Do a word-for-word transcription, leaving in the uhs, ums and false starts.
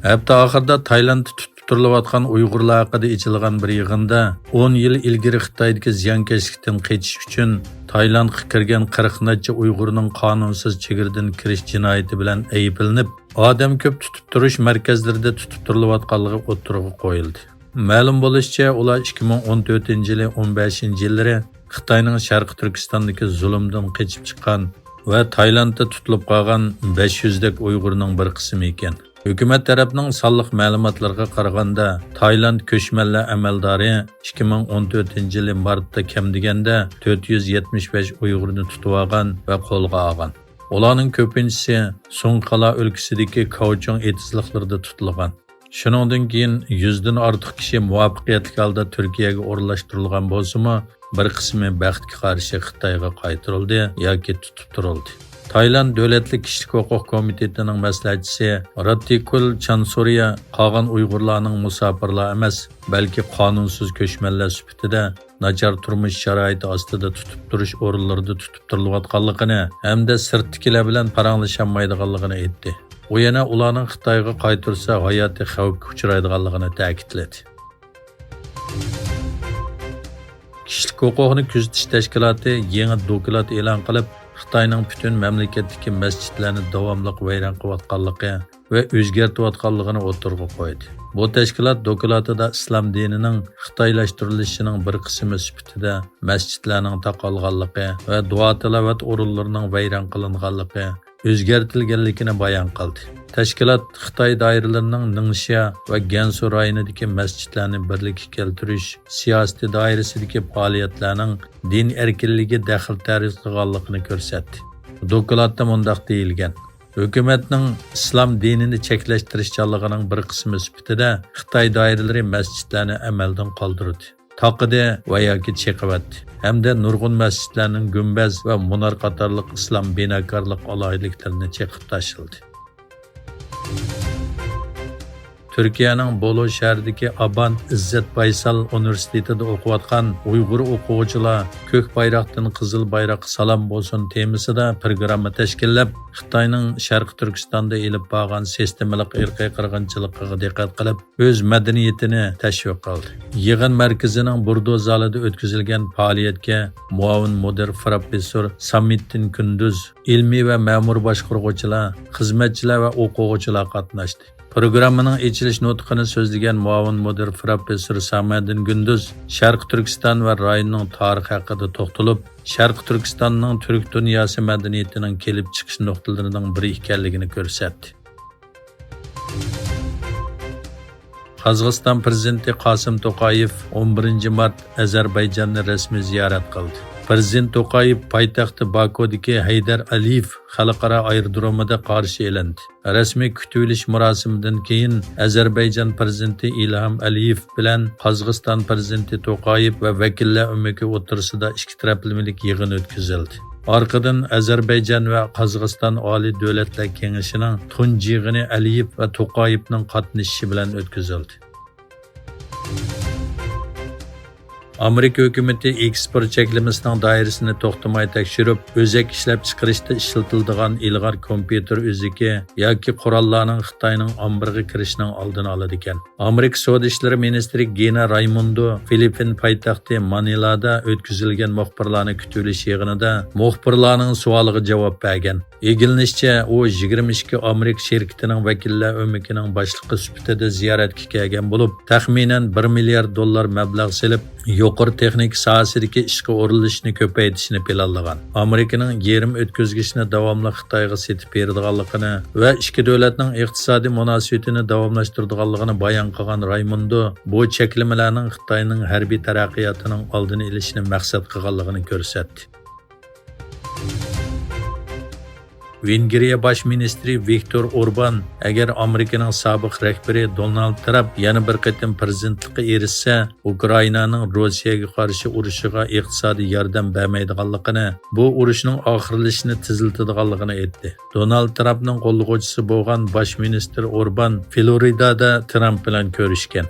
ھەپتە ئاخىرىدا تايلاندتا تۇتۇپ تۇرۇلۇۋاتقان ئۇيغۇرلار ھەققىدە ئېچىلغان بىر يىغىندا، ئون يىل ئىلگىرى خىتايدىكى زىيانكەشلىكتىن قېچىش ئۈچۈن تايلاندقا كىرگەن قىرىق نەچچە ئۇيغۇرنىڭ قانۇنسىز چېگرىدىن كىرىش جىنايىتى بىلەن ئەيىبلىنىپ، ئادەم كۆپ تۇتۇپ تۇرۇش مەركەزلىرىدە تۇتۇپ تۇرۇلۇۋاتقانلىقى ئوتتۇرىغا قويۇلدى. مەلۇم بولۇشىچە، ئۇلار ئىككى مىڭ ئون تۆتىنچى يىلى، ئون بەشىنچى يىللىرى خىتاينىڭ شەرقىي تۈركىستاندىكى زۇلۇمدىن قېچىپ چىققان ۋە تايلاندتا تۇتۇلۇپ قالغان بەش يۈزدەك ئۇيغۇرنىڭ بىر قىسمى ئىكەن. ھۆكۈمەت تەرەپنىڭ سانلىق مەلۇماتلىرىغا قارىغاندا، تايلاند كۆچمەنلەر ئەمەلدارى ئىككى مىڭ ئون تۆتىنچى يىلى مارتتا كەم دېگەندە تۆت يۈز يەتمىش بەش ئۇيغۇرنى تۇتۇۋالغان ۋە قولغا ئالغان. ئۇلارنىڭ كۆپىنچىسى سۇڭخالا ئۆلكىسىدىكى كاۋچۇڭ ئېتىزلىقلىرىدا تۇتۇلغان. شۇنىڭدىن كېيىن يۈزدىن ئارتۇق كىشى مۇۋەپپەقىيەتلىك ھالدا تۈركىيەگە ئورۇنلاشتۇرۇلغان بولسىمۇ، بىر قىسمى بەختكە قارشى خىتايغا قايتۇرۇلدى ياكى تۇتۇپ تۇرۇلدى. تايلاند دۆلەتلىك كىشىلىك ھوقۇق كومىتېتىنىڭ مەسلىھەتچىسى راتتىكۇل چانسورىيا قالغان ئۇيغۇرلارنىڭ مۇساپىرلار ئەمەس، بەلكى قانۇنسىز كۆچمەنلەر سۈپىتىدە ناچار تۇرمۇش شارائىتى ئاستىدا تۇتۇپ تۇرۇش ئورۇنلىرىدا تۇتۇپ تۇرۇلۇۋاتقانلىقىنى ھەمدە سىرتتىكىلەر بىلەن پاراڭلىشالمايدىغانلىقىنى ئېيتتى. ئۇ يەنە ئۇلارنىڭ خىتايغا قايتۇرسا ھاياتى خەۋپكە ئۇچرايدىغانلىقىنى تەكىتلىدى. كىشىلىك ھوقۇقنى كۆزىتىش تەشكىلاتى يېڭى دوكلات ئېلان قىلىپ، خىتاينىڭ پۈتۈن مەملىكەتتىكى مەسچىتلەرنى داۋاملىق ۋەيران قىلىۋاتقانلىقى ۋە ئۆزگەرتىۋاتقانلىقىنى ئوتتۇرىغا قويدى. بۇ تەشكىلات دوكلاتىدا ئىسلام دىنىنىڭ خىتايلاشتۇرۇلۇشىنىڭ بىر قىسمى سۈپىتىدە مەسچىتلەرنىڭ تاقالغانلىقى ۋە دۇئا-تىلاۋەت ئورۇنلىرىنىڭ ۋەيران قىلىنغانلىقى، ئۆزگەرتىلگەنلىكىنى بايان قىلدى. تەشكىلات خىتاي دائىرىلىرىنىڭ نىڭشيا ۋە گەنسۇ رايونىدىكى مەسچىتلەرنى بىرلىككە كەلتۈرۈش سىياسىتى دائىرىسىدىكى پائالىيەتلەرنىڭ دىن ئەركىنلىكىگە دەخلى تەرۇز قىلغانلىقىنى كۆرسەتتى. دوكلاتتا مۇنداق دېيىلگەن: ھۆكۈمەتنىڭ ئىسلام دىنىنى چەكلەشتۈرۈشچانلىقىنىڭ بىر قىسمى سۈپىتىدە خىتاي دائىرىلىرى مەسچىتلەرنى ئەمەلدىن قالدۇردى، تاقىدى ۋە ياكى چېقىۋەتتى ھەمدە نۇرغۇن مەسچىتلەرنىڭ گۈمبەز ۋە مۇنار قاتارلىق ئىسلام بىناكارلىق ئالاھىدىلىكلىرىنى چېقىپ تاشلىدى. تۈركىيەنىڭ بولو شەھىرىدىكى ئابانت ئىززەت بايسال ئۇنىۋېرسىتېتىدا ئوقۇۋاتقان ئۇيغۇر ئوقۇغۇچىلار كۆك بايراقتىن قىزىل بايراققا سالام بولسۇن تېمىسىدا پروگرامما تەشكىللەپ، خىتاينىڭ شەرقىي تۈركىستاندا ئېلىپ بارغان سىستېمىلىق ئىرقىي قىرغىنچىلىقىغا دىققەت قىلىپ، ئۆز مەدەنىيىتىنى تەشۋىق قىلدى. يىغىن مەركىزىنىڭ بۇردو زالىدا ئۆتكۈزۈلگەن پائالىيەتكە مۇئاۋىن مۇدىر پروفېسسور سامىتتىن كۈندۈز، ئىلمىي ۋە مەمۇرىي باشقۇرغۇچىلار، خىزمەتچىلەر ۋە ئوقۇغۇچىلار قاتناشتى. پروگراممىنىڭ ئېچىلىش نۇتقىنى سۆزلىگەن مۇئاۋىن مۇدىر پروفېسسور سامەدىن گۈندۈز شەرقىي تۈركىستان ۋە رايوننىڭ تارىخى ھەققىدە توختىلىپ، شەرقىي تۈركىستاننىڭ تۈرك دۇنياسى مەدەنىيىتىنىڭ كېلىپ چىقىش نۇقتىلىرىنىڭ بىرى ئىكەنلىكىنى كۆرسەتتى. قازاقىستان پىرېزىدېنتى قاسىم توقايېۋ ئون بىرىنچى مارت ئەزەربەيجاننى رەسمىي زىيارەت قىلدى. پىرېزىدېنت توقايېۋ پايتەختى باكۇدىكى ھەيدەر ئەلىيېۋ خەلقئارا ئايرودرومىدا قارشى ئېلىندى. رەسمىي كۈتۈۋېلىش مۇراسىمىدىن كېيىن، ئەزەربەيجان پىرېزىدېنتى ئىلھام ئەلىيېۋ بىلەن قازاقىستان پىرېزىدېنتى توقايېۋ ۋە ۋەكىللەر ئۆمىكى ئوتتۇرىسىدا ئىككى تەرەپلىمىلىك يىغىن ئۆتكۈزۈلدى. ئارقىدىن ئەزەربەيجان ۋە قازاقىستان ئالىي دۆلەتلەر كېڭىشىنىڭ تۇنجى يىغىنى ئەلىيېۋ ۋە توقايېۋنىڭ قاتنىشىشى بىلەن ئۆتكۈزۈلدى. ئامېرىكا ھۆكۈمىتى ئېكسپورت چەكلىمىسىنىڭ دائىرىسىنى توختىماي تەكشۈرۈپ، ئۆزەك ئىشلەپچىقىرىشتا ئىشلىتىلىدىغان ئىلغار كومپيۇتېر ئۆزىكى ياكى قوراللارنىڭ خىتاينىڭ ئامبىرىغا كىرىشىنىڭ ئالدىنى ئالىدىكەن. ئامېرىكا سودا ئىشلىرى مىنىستىرى گىنا رايموندو فىلىپپىن پايتەختى مانىلادا ئۆتكۈزۈلگەن مۇخبىرلارنى كۈتۈۋېلىش يىغىنىدا مۇخبىرلارنىڭ سوئالىغا جاۋاب بەرگەن. ئىگىلىنىشىچە، ئۇ يىگىرمە ئىككى ئامېرىكا شىركىتىنىڭ ۋەكىللەر ئۆمىكىنىڭ باشلىقى سۈپىتىدە زىيارەتكە كەلگەن بولۇپ، تەخمىنەن بىر مىليارد دوللار مەبلەغ سېلىپ، يۇقىرى تېخنىكا ساھەسىدىكى ئىشقا ئورۇنلىشىشنى كۆپەيتىشنى پىلانلىغان. ئامېرىكىنىڭ يېرىم ئۆتكۈزگۈچنى داۋاملىق خىتايغا سېتىپ بېرىدىغانلىقىنى ۋە ئىككى دۆلەتنىڭ ئىقتىسادىي مۇناسىۋىتىنى داۋاملاشتۇرىدىغانلىقىنى بايان قىلغان رايموندو بۇ چەكلىمىلەرنىڭ خىتاينىڭ ھەربىي تەرەققىياتىنىڭ ئالدىنى ئېلىشنى مەقسەت قىلغانلىقىنى كۆرسەتتى. ۋېنگرىيە باش مىنىستىرى ۋىكتور ئوربان، ئەگەر ئامېرىكىنىڭ سابىق رەھبىرى دونالد ترامپ يەنە بىر قېتىم پىرېزىدېنتلىققا ئېرىشسە، ئۇكرائىنانىڭ روسىيەگە قارشى ئۇرۇشىغا ئىقتىسادىي ياردەم بەرمەيدىغانلىقىنى، بۇ ئۇرۇشنىڭ ئاخىرلىشىشىنى تېزلىتىدىغانلىقىنى ئېيتتى. دونالد ترامپنىڭ قوللىغۇچىسى بولغان باش مىنىستىر ئوربان فلورىدادا ترامپ بىلەن كۆرۈشكەن.